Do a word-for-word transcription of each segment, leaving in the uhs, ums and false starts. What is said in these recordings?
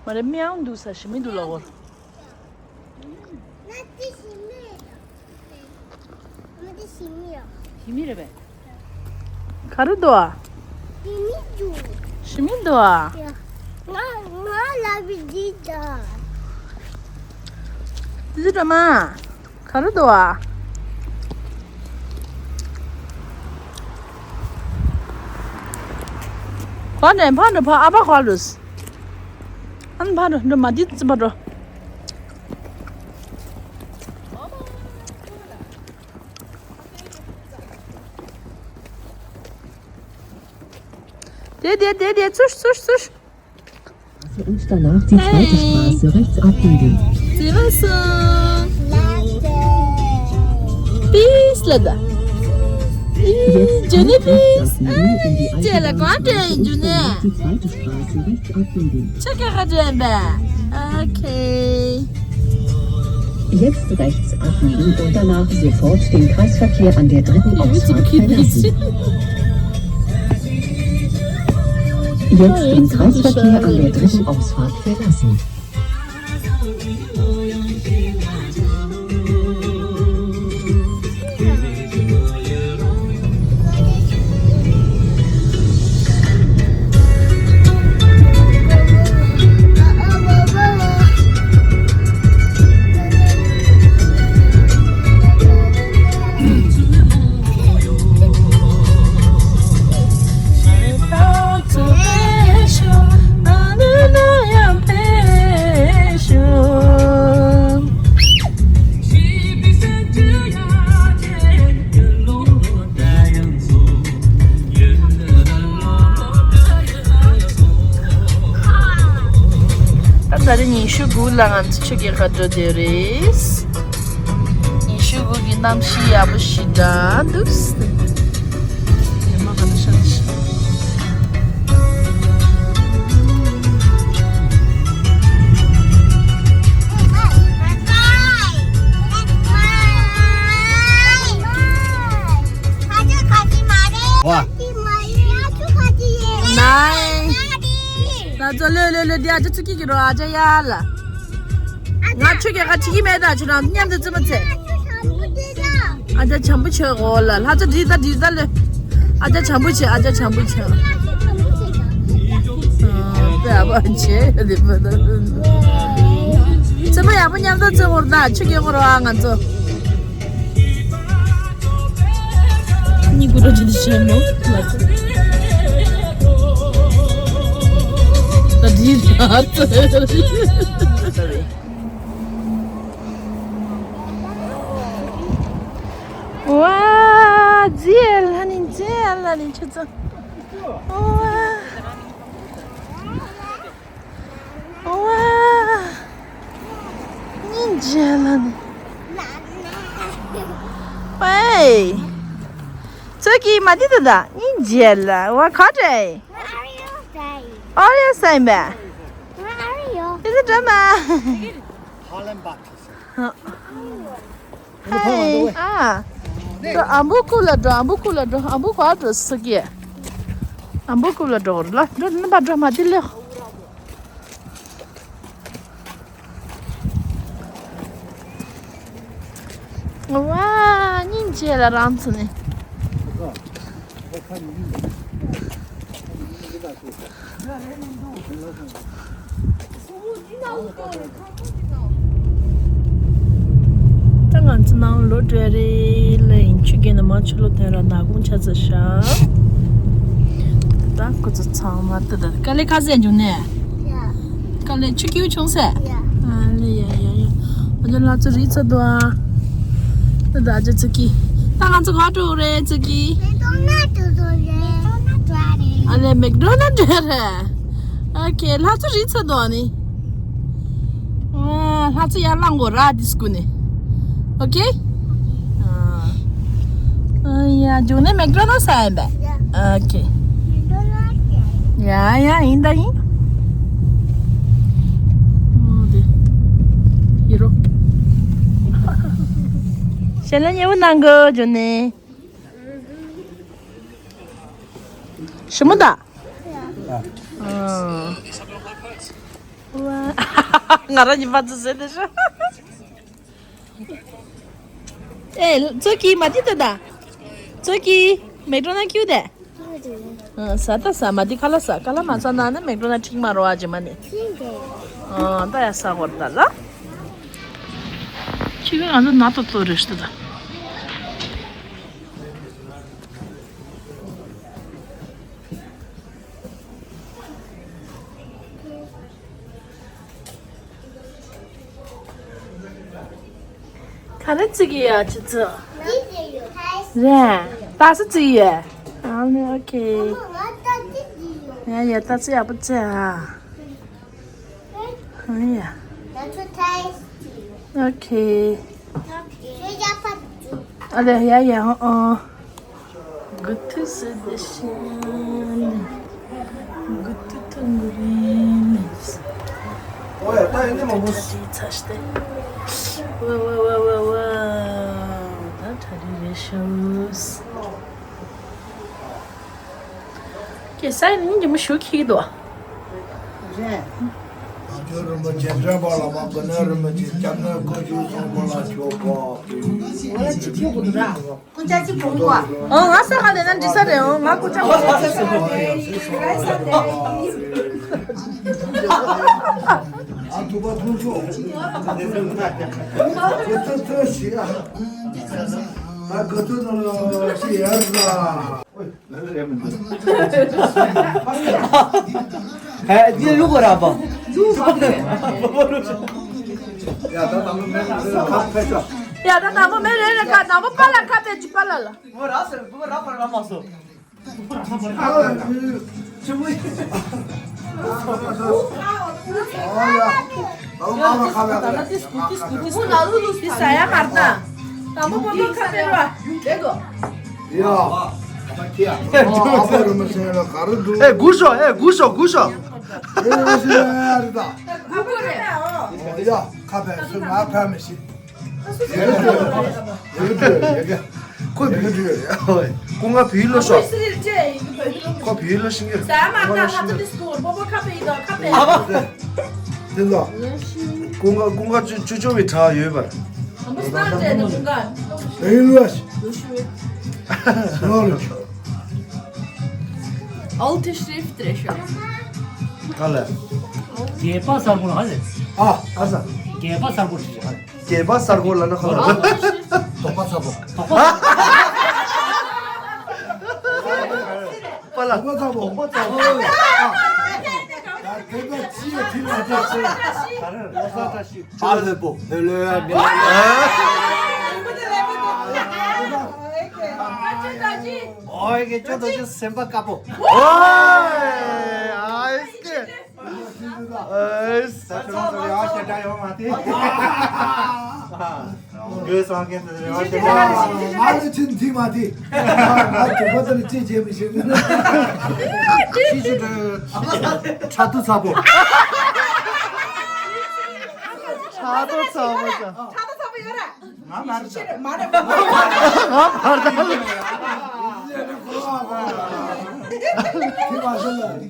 མ་རེད། མིའང་འདུག་ས་ཞི་མི་འདུག་ལ་འོར། ང་དེ་ཞི་མི་རེད། ང་དེ་ཞི་མི་རེད། ཞི་མི་རེད་པས། ག་རེ་འདུག་ཨ། ཞི་མི་འདུག་ཞི་མི་འདུག་ཨ། ཡ། ང་ང་ལ་བི་འདི་ད། དེ་ཚོ་འགྲོ་མ། ག་རེ་འདུག་ཨ། ཕ་ནས་ཕ་ནས་ཕ་ཨ་ཕ་ག་ལུས། ཨ་ནི་ཕ་འགྲོ་འགྲོ་མ་དེ་ཙི་ཕ་འགྲོ། དེ་དེ་དེ་དེ་ཚུར་ཚུར་ཚུར། Straße und danach die zweite Straße rechts abbiegen. Peace ལ་ད། Jetzt rechts abbiegen und die alte Bahnstraße und danach die zweite Straße rechts abbiegen. Okay. Jetzt rechts abbiegen und danach sofort den Kreisverkehr an der dritten Ausfahrt verlassen. Jetzt den Kreisverkehr an der dritten Ausfahrt verlassen. ད་ད་རེས་ཉི་ཤུ་དགུ་ལ་ང་ཚོ་ཆུ་རྐྱལ་ཁ་འགྲོ་བསྡད་རེད། ཉི་ཤུ་དགུ་གི་གནམ་གཤིས་ཡག་པོ་ཞེ་དྲག་འདུག་ཉི་མ་ག་ལ་ཤར་ཤག་ཝ། ནའི། ལ་ཙོ་ལོས་ལོས་ལོས་འདི་ཨ་ཅག་ཚུགས་ཀྱི་གི་རོ་ཨ་ཅག་ཡ་ལ། ང་ཆུ་རྐྱལ་ཁ་ཁྲིད་ཀྱི་མེད་ད་ཁྱོད་རང་མཉམ་དུ་རྩེད་མོ་རྩེ། ཨ་ཅག་བྱམས་པོ་བྱེད་འོ་ལ་ལྷ་ཚོ་འདི་ད་འདི་ད་ལོས། ཨ་ཅག་བྱམས་པོ་བྱེད། ཨ་ཅག་བྱམས་པོ་བྱེད། ཨ་པེ་ཨ་པ་བྱེད་ཡ་འདི་པ་ད། རྩེད་མོ་ཡག་པོ་མཉམ་དུ་རྩེ་འོ་ད་ཆུ་རྐྱལ་འོ་རོ་ཨ་ང་ཚོ། གཉིད་ཁུག་འགྲོ་ཅི་འདི་བྱས་མོ་ལ་ཚོ། ད་འདི་ད་ཚོ། ཝ། རྫི་ཡ་ལ་ནི་རྫི་ཡ་ལ་ནི་ཆུ་ཚོད། ཝ། ཝ། སྙིང་རྗེ་ལ་ནི། ཝེ། ཚོད་ཀྱིས་མ་དེ་ད་ད་སྙིང་རྗེ་ལ་ཝ་ཁ་བྲལ། ཨོ་རེ་སེམས་པས། དེ་ཚོ་འགྲོ་མ། ཧ་ཨ། འགྲོ་ཨམ་བུ་ཁུག་ལ་འགྲོ། ཨམ་བུ་ཁུག་ལ་འགྲོ། ཨམ་བུ་ག་འགྲོ་ས་གི། ཨམ་བུ་ཁུག་ལ་འགྲོ་ལ་འགྲོ། རྣམ་པ་འགྲོ་མ་དེ་ལེ། ཝ། སྙིང་རྗེ་ལ་རང་ཚོ་ནི། ད་ང་ཚོ་ནང་ལོག་འགྲོ་ཡ་རེད་ལབ་ཡིན། ཆུ་རྐྱལ་ནས་མར་ཕྱི་ལོགས་ཐོན་ར་ནག་ཁུང་ཆགས་ཚར་ཤག་ད་ཁོ་ཚོ་ཚང་མ་ད་ད་དཀའ་ལས་ཁ་ཟས་འབྱུང་ནས། ཡ། དཀའ་ལས་ཆུ་སྐྱིད་བྱུང་ཟེར། ཡ། ཨ་ལེ་ཡ་ཡ་ཡ། ང་ཚོ་ལྷ་ཚོ་རིག་ཚར་འདུག་ཨ། ད་ད་ཅི་ཚུགས་ཀྱི། ད་ང་ཚོ་ག་འགྲོ་རེད་ཚུགས་ཀྱི། མེག་ཌོ་ནལ་ཌི་འགྲོ་རེད། ཨ་ལེ་མེག་ཌོ་ནལ་ཌི་རེད། ཨོ་ཁེ། ལྷ་ཚོ་རིག་ཚར་འདུག་ཨ་ནི། ཨ། ལྷ་ཚོ་ཡར་ལངས་དགོས་ར་དེ་སྐུ་ནས། ཨོ་ཁེ། ཨ། ཨ་ཡ། འབྱུང་གནས་མེག་ཌོ་ནལ་ཟ་ཡིན་པས། ཡ། ཨོ་ཁེ། མེག་ཌོ་ནལ་ཟ་ཡིན། ཡ་ཡ། ཡིན་ད་ཡིན། ཨོ་དེ། ཡི་རོ། གཞན་ལ་ཉེ་བོ་གནང་གི་འབྱུང་གནས། ཞི་མོ་ད། ཨ། ང་རང་གཉིས་ཕར་ཚུར་ཟེར་དེ་ཤོག་ཨེ། ཚོ་ཀི་མ་དེ་ད་ད། ཚོ་ཀི་མེག་ཌོ་ནལ་ཁྱེར་དེ། ཨ། ཟ་ད་ཟ། མ་དེ་ཁ་ལག་ཟ། ཁ་ལག་མ་ཟ་ན་ནི་མེག་ཌོ་ནལ་ཁྲིག་མ་རོ་ཨ་ཇེ་མ་ནི། ཨ། ད་ཡ་ཟ་གོ་ད་ལ། ཁྱེད་ཀྱི་ང་ཚོ་ན་ཏོ་ཏོ་རེ་ཤི་ད། ག་རེ་བརྩི་གི་ཡོད་ཁྱེད་ཚོ། རེད། ད་སུ་བརྩི་གི་ཡོད། ཨ་ནི་ཨོ་ཁེ། ཡ་ཡ། ད་སུ་ཡག་པོ་བརྩི་ཨ། ཨ་ཡ། ཨོ་ཁེ། ཨ་ལེ། ཡ་ཡ། ཨོ། གུ་ཐུ་སི་དི་ཤན། གུ་ཐུ་ཐུང་གུ་རིན། ཨོ་ཡ། ད་ཡིན་ནི་མང་པོ། ཚ་ཤི་ཏེ། ཝ་ཝ་ཝ་ཝ་ཝ། ད་གྲ་རི་རེ་ཤོས། ཀྱེ་སའི་ནིང་གི་མི་ཞུ་ཁྱི་དོ། རེད། ང་ཚོའི་རིན་པོ་ཆེ་མཛད་པ་བླ་མ་ཀུན་ནས་རིན་པོ་ཆེ་སྐྱབས་གནས་བཀའ་བརྒྱུད་སོགས་པ་ལ་མཆོད་པ་ཕུལ། ང་ལ་ཅི་ཁྱོད་གོ་འདུག་ར། སྐུ་ཆ་ཅི་གོང་གོ། ཨོ། ང་ས་ག་ལས་ན་འདྲི་ས་རེད། ཨོ། ང་སྐུ་ཆ་གོང་གོ། ཨ། ཐུབ་པ་མཐོང་ཆོག་ད་ག་ཚོད་ཚོད་ཞིག་ཨ། ད་ག་ཚོད་ནང་ལ་ཞིག་ཡར་ལ། ཨེ། འདི་བླུག་གོ་ར་པ། ཡ་ད་དང་པོ་མེ་ཁ་ཕེ་ཤོ། ཡ་ད་དང་པོ་མེ་རེ་རེ་ཁ། དང་པོ་པ་ལ་ཁ་ཕེ་ཅི། པ་ལ་ལ། བུ་ར་ཟེར། བུ་ར་པ་ར་མ་སོ། ཨ་ཅི་མོ་ཡ། ཨ་ཡ། ད་ལོ་ཁ་ལ་ཁ་ལ་ཁ་ལ། ཁུ་ན་རུ་ལུ་སི་ས་ཡ་མར་ད། དང་པོ་པོ་པོ་ཁ་པེ་ར། ལེ་གོ། ཡ། ཨ་ཕ་རུ་མ་སེ་ལ་ག་རུ་འདུག་ཨེ་སྒུག་ཤོག་ཨེ་སྒུག་ཤོག་སྒུག་ཤོག་ཨེ་རེ་ཞིག་ཨེ་རེ་ད། ཨོ་ཡ། ཁ་པེ་སུ་ང་ཕ་མི་ཤི། ཡ་གི་ཡ་གི། ཁོ་བོད་ཡིག་ཡ་གི། ཁོ་བོད་ཡིག་ལོ་ཤོག་ཁོ་བོད་ཡིག་ལོ་ཤེས་ཀྱི། ཁོ་བོད་ཡིག་ལོ་ཤེས་ཀྱི། ཟ་མ་ད་ལྷ་ཚོ་དེ་སྐོར་པོ་པོ་ཁ་པེ་ཡི་དོ་ཁ་པེ། ཨ་ཕ། དེ་ལ། ཀུན་དགའ་ཀུན་དགའ་ཅོ་ཅོ་ཅོ་བའི་གྲགས་ཡོད་པར། ཨ་མ་སྣང་འདྲེ་དང་ཀུན་དགའ། བོད་ཡིག་ལོ་ཤེས། ལོ་ཤེས། ལོ་ལོ་ཤེས། ཨལ་ཏི་ཤྲིཕ་ཏྲེ་ཤ། ག་ལ། རྒྱལ་པ་གསར་པོ་ལ་ཧ་ལས། ཨ་ཨ་ས། རྒྱལ་པ་གསར་པོ་ཞིག་ཧ་ལས། རྒྱལ་པ་གསར་པོ་ལ་ན་ཁ་ལ། དོག་པ་ཚ་པོ། དོག་པ། པ་ལ། དོག་པ་ཚ་པོ། དོག་པ་ཚ་པོ། ད་དེ་ད་ཅི་ཡ་ཐི་ལ་ད་ཚེ། ལོ་ས་ད་ཤི། ཨ་ལྷོད་པོ་ལྷོད་ལྷོད་ཡ་མི་ལ། ཨོ་ཡ་གི་ཅོ་ཏོ་ཅོ་སེམས་པ་དཀར་པོ། ཨོ་ཨ་ཨིས་ཀེ། ཨིས། ད་ཁྱོད་རང་ཚོ་ཡག་ཤ་འདྲ་ཡོང་མ་དེ། གོས་སང་ཁན་ཚོ་ཡག་ཤ་འདྲ་ཡོང་མ་དེ། ང་ལ་ཅི་འདི་མ་དེ། ང་དུ་བ་དེ་ལ་ཅི་བྱེད་མི་ཤེས། ཤི་ཤི་དྲ་ཐུ་ཚ་པོ། ཕྲག་དོག་ཚ་པོ་ཅང་། ཕྲག་དོག་ཚ་པོ་ཡོད་ར། ང་མ་རེད། ཕྱི་རེད་མ་རེད། ང་མ་རེད།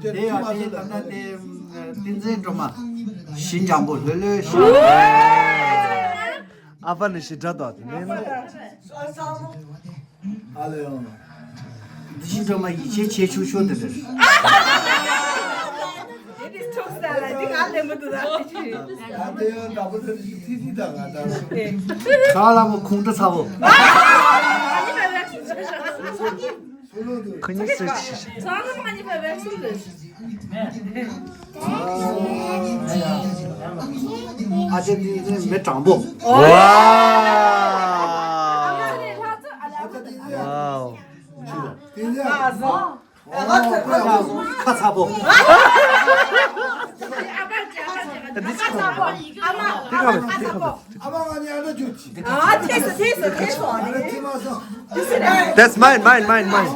དེ་ཡང་དེ་ད་ལྟ་དེ་བསྟན་འཛིན་སྒྲོལ་མ་ཞི་འཇམ་པོ་ལྷོད་ལྷོད་ཞི། ཨ་ཕ་ནི་ཞི་དྲག་ཏོ་དེ་ནས། ཨ་ལེ་ཡང་། འདི་ཞི་འགྲོ་མ་ཡིད་ཆེས་ཆེ་ཆུང་ཤོས་དེ་རེད། དེ་དེ་ཐུག་ས་ལ་འདི་ང་ལེན་མི་འདུག་ད་དེ་ཅི་རེད། ད་དེ་ཡང་འདྲ་པོ་དེ་ཅི་ཐི་ཐི་ད་ང་ད། ཁ་ལ་མོ་ཁུང་ཁྲི་ཚ་བོ། ཁུ་ཉིས་སུ་ཆི་ཤ། ཨ་ཅེ་འདི་ནི་མི་དྲང་པོ། ཝའོ། ཁ་ཚ་པོ། འདི་ཚ་པོ། འདི་ཁ་བས་འདི་ཁ་བས། ཨ་ཐེས་སོ་ཐེས་སོ་ཐེས་སོ། That's mine, mine, mine, mine.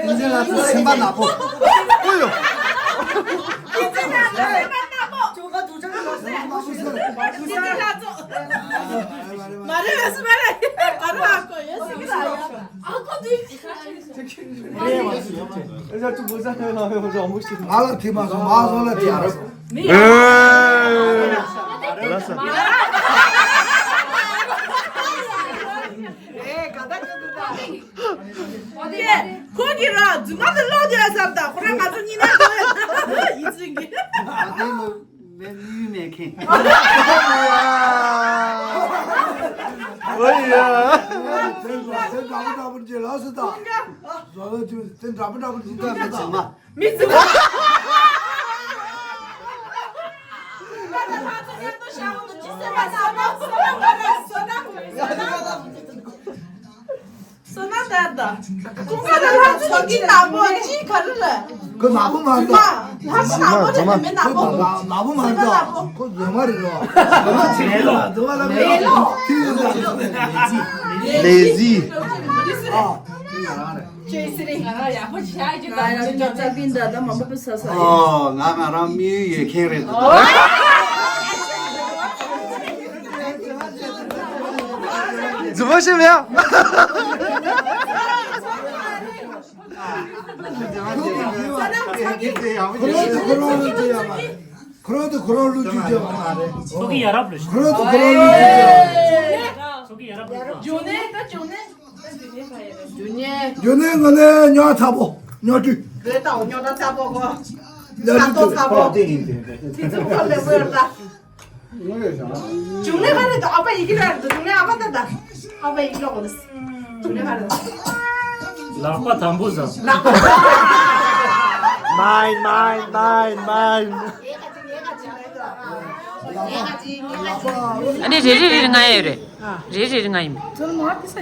ཏིང་འཛིན་ལགས་ཚོ་སེམས་པ་ནག་པོ། ཨོ་ཡོ། མ་རེད་མ་རེད། ཨ་རོ་ཨ་ཁོ་ཡོད་སྲིད་ཀྱི་ར་ཡོད། ཨ་ཁོ་དུས། ང་ལ་ཐིག་མ་སོང་། མ་སོང་ལ་ཐིག་མ་སོང་། ཁོ་གི་ར་རྫུན་མ་དེ་ལོག་དེ་ལ་བསམ་དང་ཁོ་རང་ང་ཚོ་གཉིས་ན་ཡིན་ཚུལ་གྱི། མེད་མི་ཡུལ་མེད་མཁན། ཨོ་ཡ། དེ་འདྲ་པོ་འདྲ་པོ་ཅིག་ལ་སུ་དང་། བཟོ་ལ་ཅིག་དེ་འདྲ་པོ་འདྲ་པོ་ཅིག་ད་མི་ཚང་མ། མི་ཚང་མ། སོ་ན་ད་ད། ཀུན་དགའ་ལ་ལྷ་མཚོ་གི་ནག་པོ་ཅི་ག་རེ་རེད། ཁོ་ནག་པོ་མ་རེད། ལྷ་མཚོ་ནག་པོ་རེད་མི་ནག་པོ། ཁོ་ནག་པོ་མ་རེད། ཁོ་རྫུན་མ་རེད་རོ། རྫུན་མ་རེད་རོ། ལེ་ཛི། ཨ། ཨོ། ང་ང་རང་དམིགས་ཡུལ་ཡོད་མཁན་རེད་འདུག་རྫུན་མ་བཤད་མེད་ཨ། ཁོ་རང་དེ་ཁོ་རང་ལོ་རྒྱུས་བརྗོད་པ་མ་རེད། ཚོགས་ཀྱི་ཡ་རབས་རེད། ཁོ་རང་དེ་ཁོ་རང་ལོ་རྒྱུས་བརྗོད་པ། ཚོགས་ཀྱི་ཡ་རབས་རེད། ཇོ་ནེ་ད་ཇོ་ནེ། ཇོ་ནེ་ང་ནས་ཉོ་ཚ་པོ་ཉོ་དུས། རེད་ད་ཉོ་ད་ཚ་པོ་གོ། ཉོ་ད་ཚ་པོ། དེ་ཚོ་ཁོ་ལས་བོར་ད། ཇོ་ནེ་ག་རེ་ད་ཨ་ཕ་ཡི་གེ་ར་རེད་ད། ཇོ་ནེ་ཨ་ཕ་ད་ད། ཨ་ཕ་ཡི་གེ་ལོག་གོ་ད། ཇོ་ནེ་ག་རེ་ད། ལག་པ་དམ་པོ་བཟང་། ལག་པ། མའིན་མའིན་མའིན་མའིན། ཨ་ནི་རེ་རེ་རེ་རེ་ང་ཡོད་རེད། རེ་རེ་རེ་ང་ཡིན།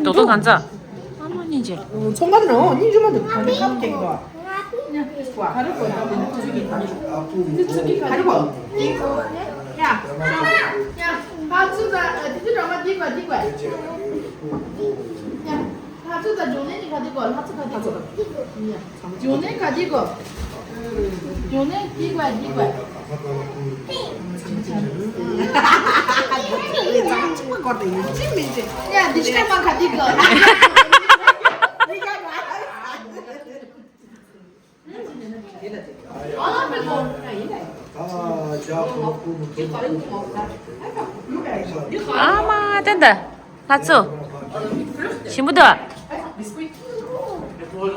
རྡོག་རྡོག་གང་ཚ། ཨ་མ་སྙིང་རྗེ། ཚོང་ཁང་ནང་སྙིང་རྗེ་མ་འདུག་གང་ག་ཁ་ཁེགས་འདུག་ག་རེ་གོ་ཡ། ག་རེ་གོ། ཡ། ཧ་ཚུ་ད་དེ་དུས་ར་མ་འདི་གོ་འདི་གོ། ཡ། ཧ་ཚུ་ད་ཇོ་ནེ་ནི་ག་འདི་གོ། ཧ་ཚུ་ག་འདི་གོ། ཡ། ཇོ་ནེ་ག་འདི་གོ། ཇོ་ནེ་འདི་གོ་འདི་གོ། ཡ། འདི་ཤ་མ་ག་འདི་གོ། ཨ་མ་ཏན་ཏན། ལྷ་མཚོ། ཞིམ་པོ་འདུག་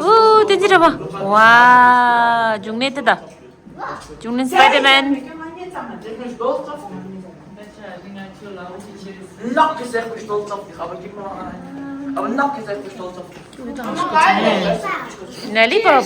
ཨུ་ཏན་ཏན་ར་བ། ཝ། འབྱུང་གནས་ཏན་ཏན། འབྱུང་གནས་སི་པའི་ཌར་མན། Noch gesagt, ich stolz auf dich, aber gib mal ein. Aber noch gesagt, ich stolz auf dich. Lollipop.